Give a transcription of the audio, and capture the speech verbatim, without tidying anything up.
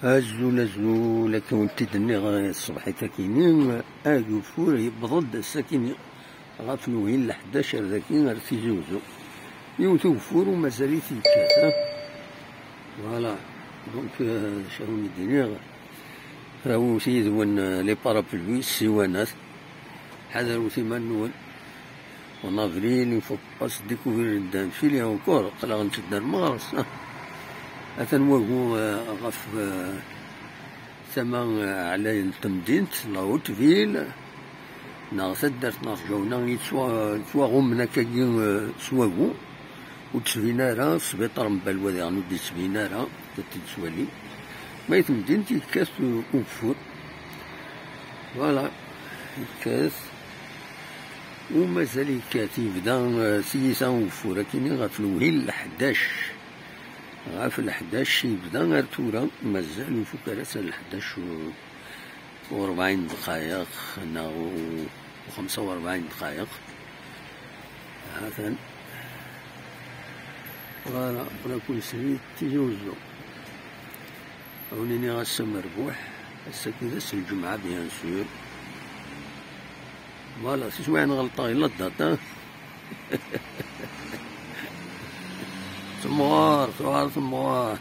Azul, azul, akken wen-t-id-nniɣ ṣṣbeḥ-agi-nni, ageffur yewweḍ-d ass-agi-nni ɣef lwil n ḥdac ar dagi ar Tizi Uzzu. Yiwet ugeffur u mazal-it yekkat, ha? Voilà. Donc, euh, acu ara wen-d-iniɣ, awit yid-wen, euh, les parapluies, ssiwanat. Ḥadret iman-nwen. En avril, il faut pas se découvrir d'un fil et encore, aql-aɣ nettedder meɣres. Atan wagu, euh, ɣef, euh, tama, euh, ɛlay n temdint, la haute ville, neɣ taddart n Rǧawna, yettwa-, yettwaɣummen akkagi, euh, s wagu, ur d-tbin ara, sbiṭar n Balwa diɣen ur d-yettbin ara, ad t-id-twali. Ma i temdint yekkat ugeffur. Voilà, yekkat. U mazal yekkat, yebda, eh, s yisa ugeffur akini ɣef lwil n ḥdac. Ɣef lḥdac yebda ar tura, mazal ur ifuk ara s lḥdac u, u rebɛin dqayeq neɣ u, u xemsa u rebɛin dqayeq. Hatan. Voilà, ur akun srid Tizi Uzzu. Ad wen-iniɣ ass-a merbuḥ, ass-agi d ass n lǧemɛa, bien sûr. Voilà, tiswiɛin ɣelṭeɣ, yella date, ha? Temɣer, tuɣal temɣer.